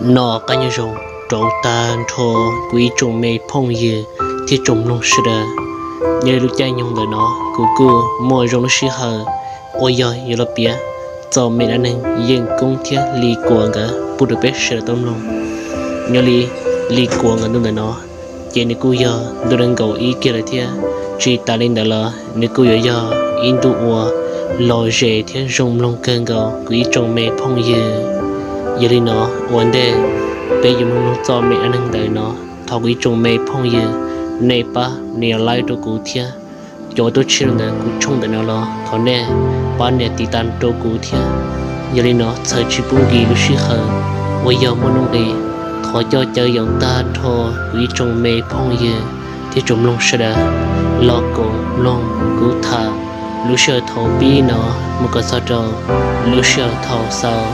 Noj qab nyob zoo rau tag nrho kuv ib tsoom me phooj ywg thiab tsoom mloog sawv daws. Nyob li lub caij nyoog ntawm no kuv kuj muaj zoo lub sij hawm uas yog yuav los piav txog me dab neeg Yeej Koob thiab Lis Kuam nkawd pub rau peb sawv daws tau mloog. Nyob li Lis Kuam nkawd ntu ntawm no ces nws kuj yog ntu nees nkaum ib kiag lawm thiab. Tsis tas li ntawd los nws kuj yuav yog ib ntu uas lom zem thiab zoo mloog kawg nkaus kuv ib tsoom me phooj ywg. Yog li no, ua ntej peb yuav mloog txog me dab neeg ntawm no, thov kuv ib tsoom me phooj ywg nej pab nias like rau kuv thiab. Cov tuaj txog rau ntawm kuv channel ntawm no los thov nej pab nias tiv tas rau kuv thiab. Yog li no txhawm tsis pub nkim lub sij hawm uas yog muaj nuj nqis, thov coj caw yaum tag nrho kuv ib tsoom me phooj ywg thiab tsoom mloog sawv daws los koom mloog kuv tham lub sij hawm thaum pib no mus kom txog rau lub sij hawm thaum xaus,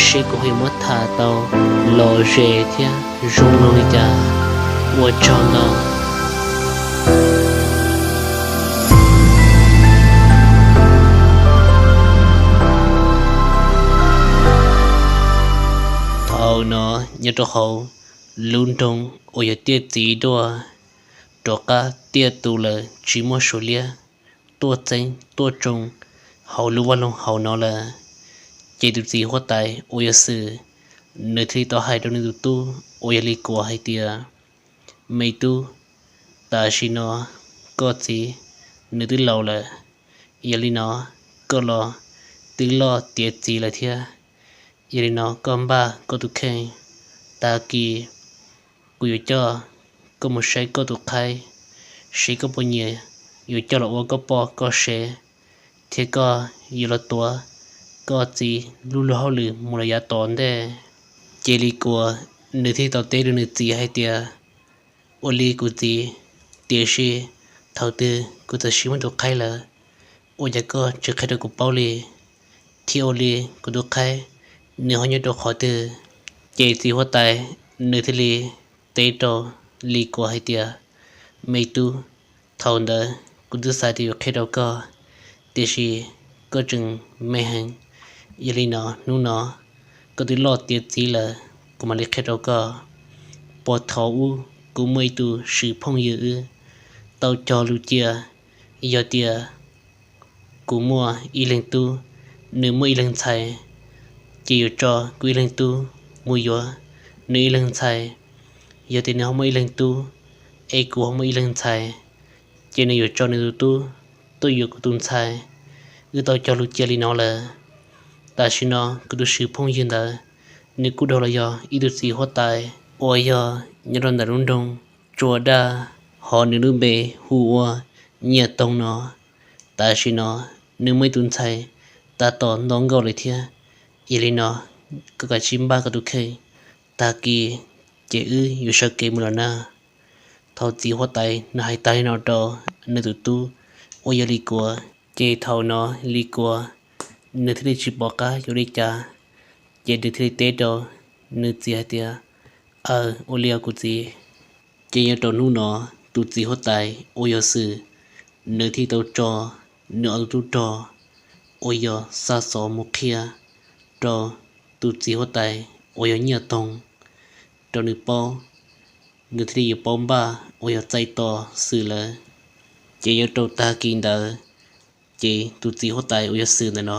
seb kuv ho yuav muab tham tau lom zem thiab zoo mloog li cas. Ua tsaug ntau. Thaum no nyob rau hauv lub nroog uas yog tiaj txiv duaj, rov qab tiaj tus lawm tsis muaj suav liab tuaj txeeb tuaj tsoo hauv lub vaj loog hauv no lawm. Ces tus txiv huab tais uas yog Xwm, nws thiaj li tau hais rau nws tus tub uas yog Lis Kuam hais tias, Me tub, tam sim no koj txiv nws twb laus lawm, yog li no koj los twb loj tiav txiv lawm thiab. Yog li no koj npaj koj tus kheej, tag kis kuv yuav coj koj mus saib koj tus qhaib, seb koj puas nyiam, yuav coj los ua koj poj koj sev, thiab koj yuav los tuav koj txiv lub luag hauj lwm mus lawm yav tom ntej. Ces Lis Kuam nws thiaj tau teb rau nws txiv hais tias, Ua li kuv txiv, tiam sis thaum twg kuv txawm siv muaj tus qhaib lawm, ua cas koj tsis qhia rau kuv paub li? Thiab ua li kuv tus qhaib nws ho nyob rau qhov twg? Ces txiv huab tais nws thiaj li teb rau Lis Kuam hais tias, Me tub, thaum ntawd kuv twb xav tias yuav qhia rau koj, tiam sis koj tseem me heev. Yog li no hnub no koj twb loj tiav txiv lawm, kuv mam li qhia rau koj. Puag thaum ub kuv muaj ib tug swm phooj ywg wb tau cog lus cia, yog tias kuv muaj ib leeg tub, nws muaj ib leeg ntxhais, ces yuav tso kuv ib leeg tub mus yuav nws ib leeg ntxhais. Yog tias nws ho muaj ib leeg tub, es kuv ho muaj ib leeg ntxhais, ces nws yuav tso nws tus tub tuaj yuav kuv tus ntxhais. Wb tau cog lus cia li no lawm. Tam sim no kuv tus swm phooj ywg ntawd, nws kuj dhau los yog ib tug txiv huab tais uas yog nyob rau ntawm lub nroog Tsua Daj, hos nws lub npe hu ua Nyiaj Toog no. Tam sim no nws muaj ib tus ntxhais tab tom nto nkauj lawm thiab. Yog li no koj kav tsij npaj koj tus kheej, tag kis ces wb yuav sawv kev mus lawm na. Thaum txiv huab tais nws hais tas li no rau nws tus tub uas yog Lis Kuam, ces thaum no Lis Kuam nws thiaj li tsis pom qab yuav li cas, ces nws thiaj li teb rau nws txiv hais tias, Aws, ua li os kuv txiv. Ces nyob rau hnub no tus txiv huab tais uas yog Xwm, nws thiaj tau tso nws ob tug tub rog uas yog xa xov mus qhia rau tus txiv huab tais uas yog Nyiaj Toog, rau nws paub, nws thiaj li yuav paub npaj uas yog txais tos Xwm lawm. Ces nyob rau tag kis ntawd, ces tus txiv huab tais uas yog Xwm ntawm no,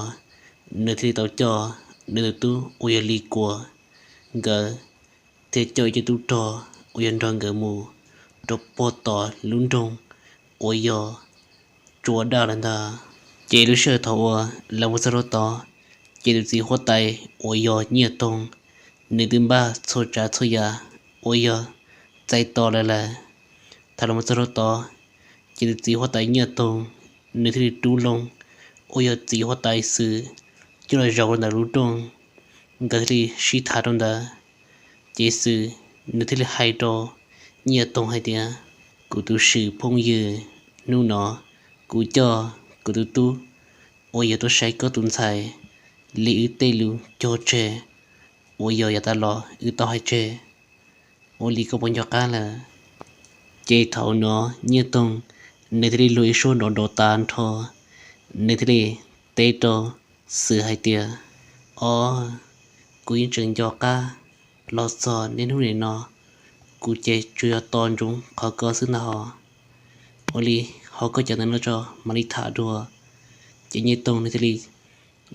nws thiaj li tau coj nws tus tub uas yog Lis Kuam nkawd thiaj coj ib co tub rog uas yog nrog nkawd mus rau puag tom lub nroog uas yog Tsua Daj lawm ntag. Ces lub sij hawm thaum uas lawv mus txog rau tod, ces tus txiv huab tais uas yog Nyiaj Toog, nws twb npaj txhua tsav txhua yam uas yog txais tos lawv lawm. Thaum lawv mus txog rau tod, ces tus txiv huab tais Nyiaj Toog, nws thiaj li rub loo uas yog txiv huab tais Xwm coj los zaum rau ntawm lub rooj, nkawd thiaj li sib tham rau ntawd. Ces Xwm nws thiaj li hais rau Nyiaj Toog hais tias, Kuv tus swm phooj ywg, hnub no kuv coj kuv tus tub uas yog tuaj saib koj tus ntxhais li wb tej lus cog tseg uas yog yav tas los wb tau hais tseg, ua li koj puas nco qab lawm? Ces thaum no Nyiaj Toog nws thiaj li luag ib suab nrov nrov tas nrho, nws thiaj li teb rau Xwm hais tias, Ob, kuv yeej tseem nco qab los txog niaj hnub nim no, kuv ces tsuas yog tos ntsoov qhov koj xwb ntag hos. Ua li, ho koj cov ntawv no tso mam li tham dua. Ces Nyiaj Toog nws thiaj li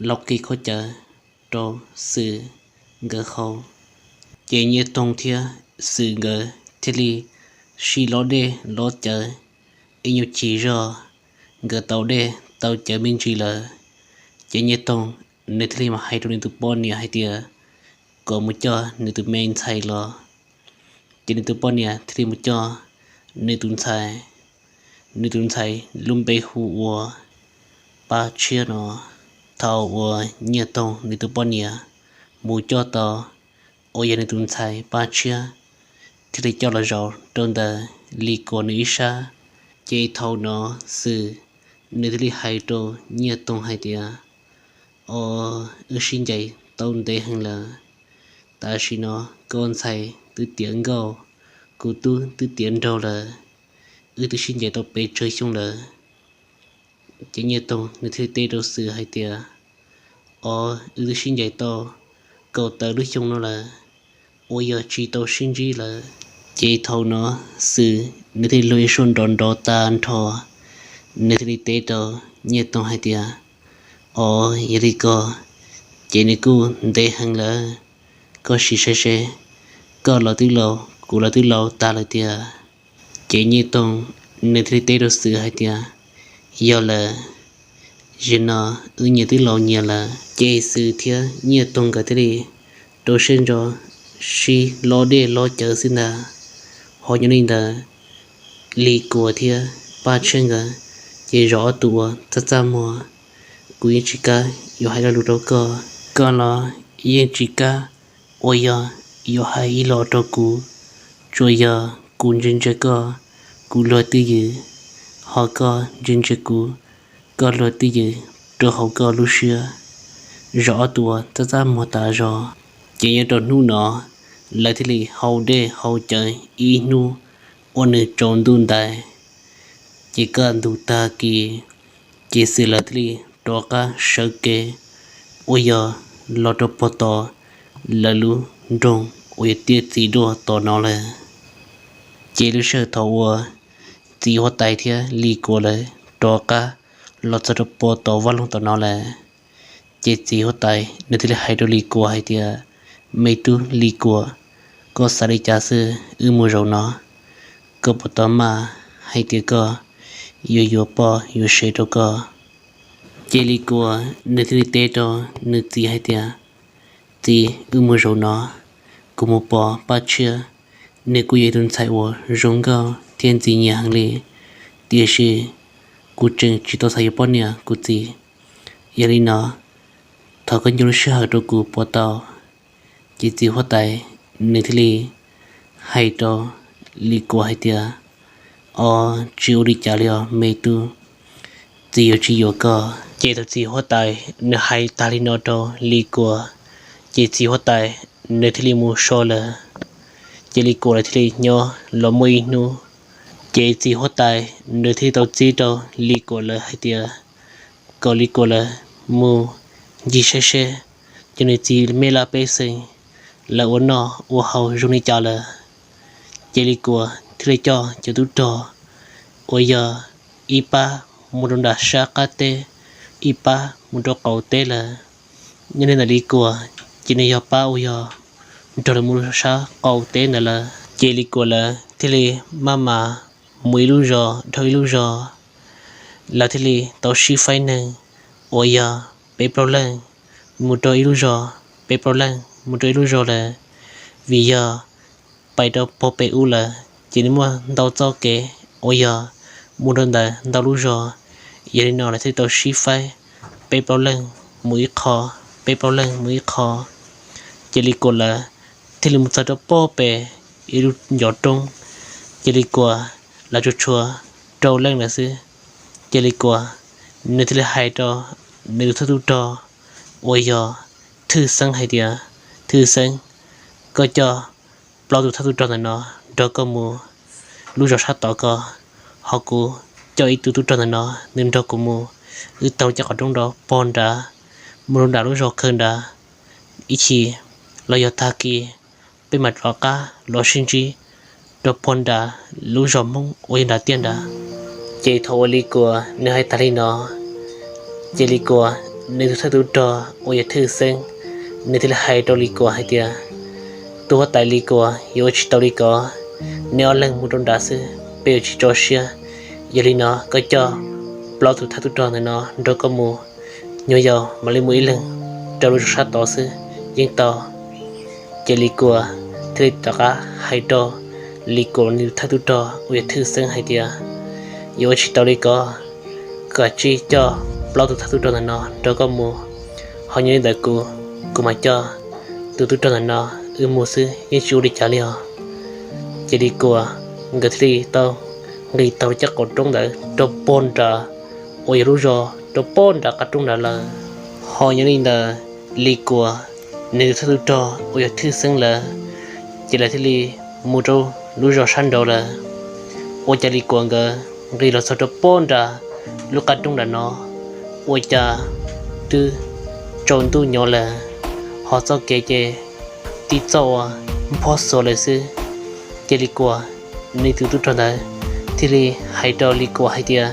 los qi khaub cawv rau Xwm nkawd haus. Ces Nyiaj Toog thiab Xwm nkawd thiaj li sib lob dej lob cawv ib nyuag chim zog, nkawd tau dej tau cawv me ntsis lawm. Ces Nyiaj Toog nws thiaj li mam hais rau nws tus poj niam hais tias kom mus coj nws tus me ntxhais los. Ces nws tus poj niam thiaj li mus coj nws tus ntxhais, nws tus ntxhais lub npe hu ua Paj Tshiab no. Thaum uas Nyiaj Toog nws tus poj niam mus coj tau uas yog nws tus ntxhais Paj Tshiab, thiaj li coj los zaum rau ntawm Lis Kuam nws ib sab. Ces thaum no Xwm nws thiaj li hais rau Nyiaj Toog hais tias, Os, wb sib ncaim tau ntev heev lawm. Tam sim no koj ntxhais twb tiav nkauj, kuv tub twb tiav nraug lawm, wb twb sib ncaim tau pes tsawg xyoo lawm. Ces Nyiaj Toog nws thiaj li teb rau Xwm hais tias, Os, wb twb sib ncaim tau kaum tawm lub xyoo no lawm, uas yog tsis tau sib ntsib lawm. Ces thaum no Xwm nws thiaj li luag ib suab nrov nrov tag nrho, nws thiaj li teb rau Nyiaj Toog hais tias, Os, yog li ko ces nws kuj ntev heev lawm. Koj sim saib seb, koj los twb laus, kuv los twb laus tag lawm tiag. Ces Nyiaj Toog nws thiaj li teb rau Xwm hais tias, Yog lawm, zaum no wb nyias twb laus nyias lawm. Ces Xwm thiab Nyiaj Toog nkawd thiaj li rau siab ntso sib lob dej lob cawv xwb ntag. Ho nyob li ntawd, Lis Kuam thiab Paj Tshiab nkawd ces zov ob tug ua txaj txaj muag. Kuv yeej tsis kam yuav hais lo lus rau koj, koj los yeej tsis kam uas yog yuav hais ib los rau kuv. Tsuas yog kuv ntsia ntsia koj, kuv luag twj ywm, ho koj ntsia ntsia kuv, koj luag twj ywm rau hauv koj lub siab. Zov ob tug ua txaj txaj muag tas zog. Ces nyob rau hnub no, lawv thiaj li haus dej haus cawv ib hnub ua nws tsaus ntuj ntais. Ces kaj ntug tag kis, ces Xwm lawv thiaj li rov qab sawv kev uas yog los rau pog tom lawv lub nroog uas yog tiaj txiv duaj tom no lawm. Ces lub sij hawm thaum uas txiv huab tais thiab Lis Kuam lawv rov qab los txog rau pog tom vaj loog tom no lawm, ces txiv huab tais nws thiaj li hais rau Lis Kuam hais tias, Me tub Lis Kuam, koj xav li cas xwb, wb mus zaum no, koj puas tau maj hais tias koj yuav yuav poj yuav sev rau koj? Ces Lis Kuam nws thiaj li teb rau nws txiv hais tias, Txiv, wb mus zaum no, kuv mus pom Paj Tshiab, nws kuj yog ib tug ntxhais uas zoo nkauj thiab ntxim nyiam heev li, tiam sis kuv tseem tsis tau xav yuav poj niam kuv txiv. Yog li no, thov koj nco lub sij hawm rau kuv puas tau? Ces txiv huab tais nws thiaj li hais rau Lis Kuam hais tias, Os, tsis ua li cas li os me tub, txiv yuav tsis yuam koj. Ces thaum txiv huab tais nws hais tag li no rau Lis Kuam, ces txiv huab tais nws thiaj li mus so lawm. Ces Lis Kuam lawv thiaj li nyob los muaj ib hnub, ces txiv huab tais nws thiaj li tau txib rau Lis Kuam lawv hais tias kom Lis Kuam lawv mus ncig saib seb cov nws txiv me laj pej xeem lawv ua noj ua haus zoo li cas lawm. Ces Lis Kuam thiaj li coj cov tub rog uas yog ib pab mus rau nram sab qab teb, ib pab mus rau qaum teb lawm. Nyob li ntawm Lis Kuam ces nws yog pab uas yog nrog lawv mus rau sab qaum teb ntawd lawm. Ces Lis Kuam lawv thiaj li maj mam mus ib lub zos dhau ib lub zos, lawv thiaj li tau sib faib neeg uas yog peb plaub leeg mus rau ib lub zos, peb plaub leeg mus rau ib lub zos lawm. Vim yog pais rau pog pem ub lawm ces nws muaj ntau txoj kev uas yog mus rau ntawm ntau lub zos. Yog li no lawv thiaj tau sib faib peb plaub leeg mus ib qho, peb plaub leeg mus ib qho. Ces Lis Kuam lawv thiaj li mus txog rau pog pem ib lub ncov roob. Ces Lis Kuam lawv tsuas tshuav rau leej lawm xwb. Ces Lis Kuam nws thiaj li hais rau nws tus thawj tub rog uas yog Thwj Xeeb hais tias, Thwj Xeeb, koj coj plaub tus thawj tub rog ntawm no nrog koj mus lub zos sab tod ko, ho kuv coj ib tug tub rog ntawm no nws nrog kuv mus. Wb taug cov qhov roob nrov pog nrad mus rau nram lub zos khaws nrad, ib chim los yog tag kis peb mam rov qab los sib ntsib rau puag nram lub zos Hmoob uas yog nram tiaj nrad. Ces thaum uas Lis Kuam nws hais tas li no, ces Lis Kuam nws tus thawj tub rog uas yog Thwj Xeeb, nws thiaj li hais rau Lis Kuam hais tias, Tub huab tais Lis Kuam, yuav ua tsis tau li ko, neb ob leeg mus rau nrad xwb, peb yuav tsis tso siab. Yog li no koj coj plaub tus thawj tub rog ntawm no nrog koj mus, nyuag yaus mam li mus ib leeg rau lub zos sab tod xwb yeej tau. Ces Lis Kuam thiaj li rov qab hais rau Lis Kuam nws tus thawj tub rog uas yog Thwj Xeeb hais tias, Yuav ua tsis tau li ko, koj cia li coj plaub tus thawj tub rog ntawm no nrog koj mus, ho yog li ntawd kuv, kuv mam coj tus tub rog ntawm no wb mus xwb yeej tsis ua li cas li os. Ces Lis Kuam nkawd thiaj li tau nqis taug cov qaum roob ntawd rau puag nram uas yog lub zos rau puag nram qab roob nrad lawm. Ho yog li ntawd Lis Kuam nws tus thawj tub rog uas yog Thwj Xeeb lawm, ces lawv thiaj li mus rau lub zos sab nraud lawm. Ua cas Lis Kuam nkawd nqis los txog rau puag nram lub qab roob nram no, ua cas twb tsaus ntuj nyob lawm, ho txoj kev ces tib txoj uas nphob xuav lawm xwb. Ces Lis Kuam nws tus tub rog ntawd thiaj li hais rau Lis Kuam hais tias,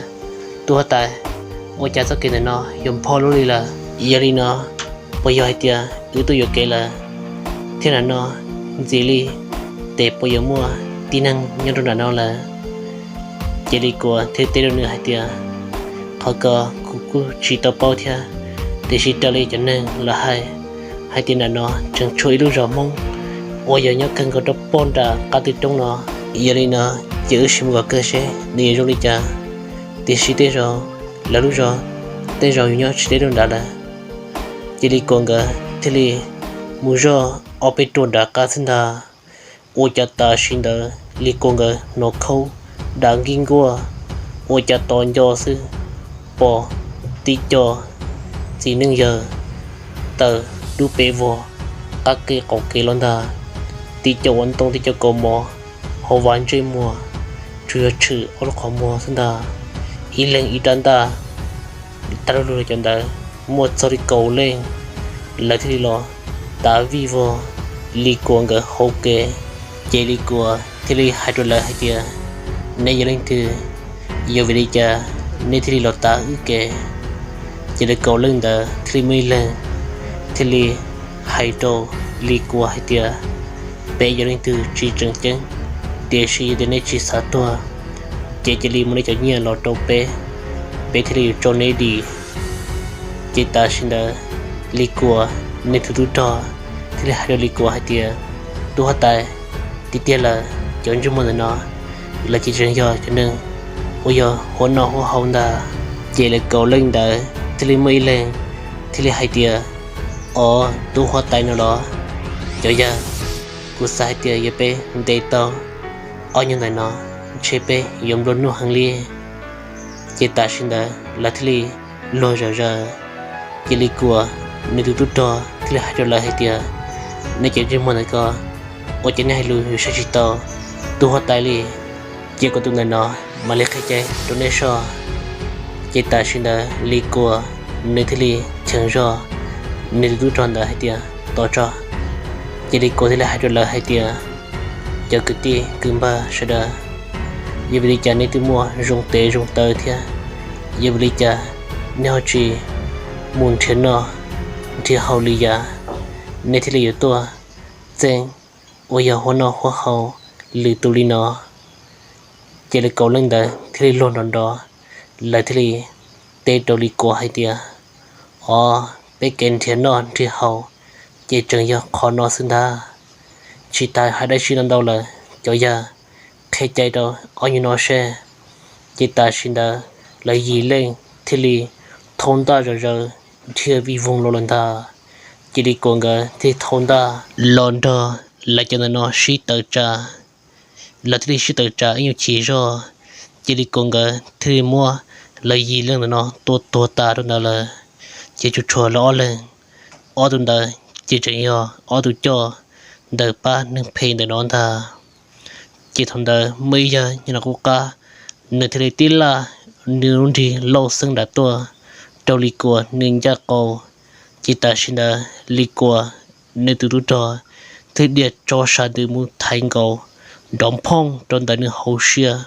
Tub huab tais, ua cas txoj kev ntawm no yuav nphob luaj li lawm? Yog li no puas yog hais tias wb tuaj yuam kev lawm, thiab nram no ntxiv li tes puas yuav muaj tib neeg nyob rau nram no lawm? Ces Lis Kuam thiaj teb rau nws hais tias, Qhov ko kuv kuj tsis tau paub thiab, tiam sis raws li cov neeg lawv hais, hais tias nram no tseem tshuav ib lub zos Hmoob uas yog nyob kawg nkaus rau puag nram qab twg roob no. Yog li no ces wb sim mus kom kawg seb nws yuav zoo li cas, tiam sis tej zaum lawv lub zos tej zaum yuav nyob tsis deb rau nrad lawm. Ces Lis Kuam nkawd thiaj li mus zoj ob peb ruam nram qab xwb ntag. Ua cas tam sim ntawd Lis Kuam nkawd hnov khaub dav nkij nkuaj, ua cas tos nco xwb pom tib co txiv neej yawg tawm dub pes vog qab kev qaum kev los ntag. Tib co ua ntoo, tib co kaus mom, hauv vas ntsej muag tsuas yog tshwm ob lub qhov muag xwb ntag. Ib leeg ib rab ntaj, tag lug lug cov ntawd muaj txog li kaum leej, lawv thiaj li los tav vij vog Lis Kuam nkawd hauv kev. Ces Lis Kuam thiaj li hais rau lawv hais tias, Neb yog leej twg? Yog vim li cas neb thiaj li los tav wb kev? Ces lawv kaum leej ntawd thiaj li muaj ib leeg thiaj li hais rau Lis Kuam hais tias, Peb yog leej twg tsis tseem ceeb, tiam sis yog tias neb tsis xav tuag ces cia li muab neb cov nyiaj los rau peb, peb thiaj li yuav tso neb dim. Ces tam sim ntawd Lis Kuam nws tus tub rog thiaj li hais rau Lis Kuam hais tias, Tub huab tais, tiag tiag lawm cov ntsej muag ntawm no lawv ces tseem yog cov neeg uas yog huab noj huab haus ntag. Ces lawv kaum leej ntawd thiaj li muaj ib leeg thiaj li hais tias, Os, tub huab tais no los? Cov yawg, kuv xav hais tias yog peb ntes tau ob nyuag ntawm no, ntshe peb yuav nplua nuj heev li. Ces tam sim ntawd lawv thiaj li luag zom zaws. Ces Lis Kuam nws tus tub rog thiaj li hais rau lawv hais tias, Neb cov ntsej muag ntawm ko, ua cas neb hais lus yuav saib tsis taus tub huab tais li? Cia kuv tus ntawm no mam li qhia cai rau neb soj. Ces tam sim ntawd Lis Kuam nws thiaj li cheem zog nws tus tub rog ntawd hais tias, Tos tso. Ces Lis Kuam thiaj li hais rau lawv hais tias, Cov kwv tij kwv npawg sawv daws, yog vim li cas neb twb muaj zoo tes zoo taw thiab, yog vim li cas neb ho tsis mus nrhiav noj nrhiav haus li yav, neb thiaj li yuav tuaj txeeb uas yog huab noj huab haus lwm tus li no? Ces lawv kaum leej ntawd thiaj li luag nrov nrov, lawv thiaj li teb rau Lis Kuam hais tias, Os, peb kev nrhiav noj nrhiav haus ces tseem yog qhov no xwb ntag. Tsis tas hais dab tsi no ntau lawm, cov yawg, qhia cai rau ob nyuag no seb. Ces tam sim ntawd lawv yim leej thiaj li thau ntaj zom zaws dhia vij voog los lawm ntag. Ces Lis Kuam nkawd thiaj thau ntaj los nrog lawv cov ntawm no sib tawm tsam. Lawv thiaj li sib tawm tsam ib nyuag chim zog, ces Lis Kuam nkawd thiaj li muab lawv yim leej ntawm no tua tuag tas rau ntawd lawm. Ces tsuas tshuav lawv ob leeg, ob tug ntawd ces tseem yog ob tug coj ntawm pab neeg phem ntawm no ntag. Ces thaum ntawd muaj ib yawg nyob nram qub qab, nws thiaj li tib laj nws lub nrig lauj xeeb nram tuaj rau Lis Kuam nws ncaj qau. Ces tam sim ntawd Lis Kuam nws tus tub rog thiaj dhia tso sab ntws mus thaiv nkaus nrov phooj rau ntawm nws hauv siab,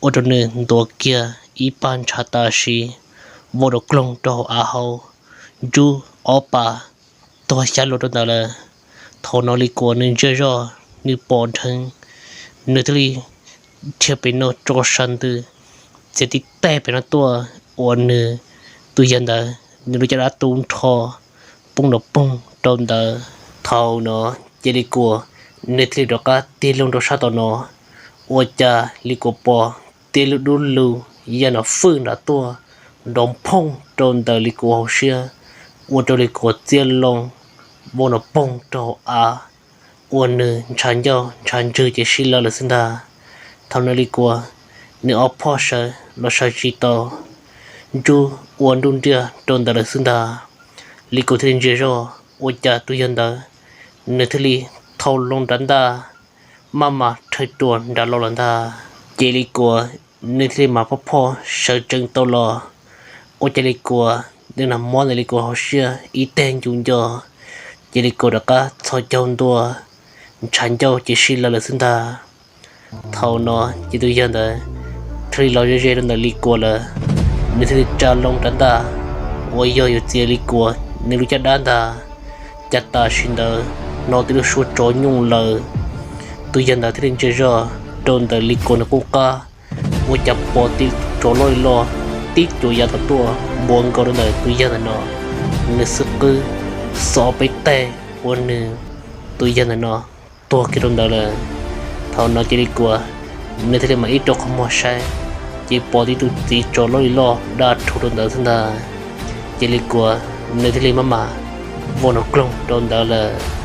ua rau nws ntuav kiag ib pab ntshav tam sim vau rau kloog rau hauv av hauv, ntsub ob pas tuag xyab lug rau ntawd lawm. Thaum no Lis Kuam nws ntsia zoj nws pom dheev, nws thiaj li dhia pem no tso sab ntws txiav tib teg pem no tuaj, ua nws tus yawg ntawd nws lub caj dab tu nrho poob nrov poog rau ntawd. Thaum no ces Lis Kuam nws thiaj li rov qab tig loo rau sab tom no, ua cas Lis Kuam pom tib lub dub lug yaj nov fwj nram tuaj nrov phooj rau ntawm Lis Kuam hauv siab, ua rau Lis Kuam txia loo vau nrov poog rau hauv av, ua nws ntshav ncauj ntshav ntswg ces sib lawv lawm xwb ntag. Thaum no Lis Kuam nws ob phoj sawv los sawv tsis tau, ntsub ua nruj nriaj rau ntawd lawm xwb ntag. Lis Kuam thiaj li ntsia zoj ua cas tus yawg ntawd nws thiaj li thau loo nrad ntaj, maj mam rhawv ruam nrad los lawm ntag. Ces Lis Kuam nws thiaj li mam phoj phoj sawv tsees tau los, ua cas Lis Kuam nws nag mob ntawm Lis Kuam hauv siab ib teg ncu nco, ces Lis Kuam rov qab txhos caug ntua, ntshav ncauj ces sib lawv lawm xwb ntag. Thaum no ces tus yawg ntawd thiaj li los ze ze rau ntawm Lis Kuam lawm, nws thiaj li tsa loo nrad ntaj uas yog yuav txiav Lis Kuam nws lub caj dab ntag. Cas tam sim ntawd hnov tib lub suab tsov nyooj lawm. Tus yawg ntawd thiaj li ntsia zoj rau ntawm Lis Kuam nws qub qab, ua cas pom tib tsov loj li loj tib cuam yav tom tuaj npuav nkaus rau ntawm tus yawg ntawm no, nws xwb qwb xov peb teg ua nws, tus yawg ntawm no tuag kiag rau ntawd lawm. Thaum no ces Lis Kuam nws thiaj li mam ib rau qhov muag saib, ces pom tib tug txiv tsov loj li loj daj rhuv rau ntawd xwb ntag. Ces Lis Kuam nws thiaj li maj mam vau nrov kloog rau ntawd lawm.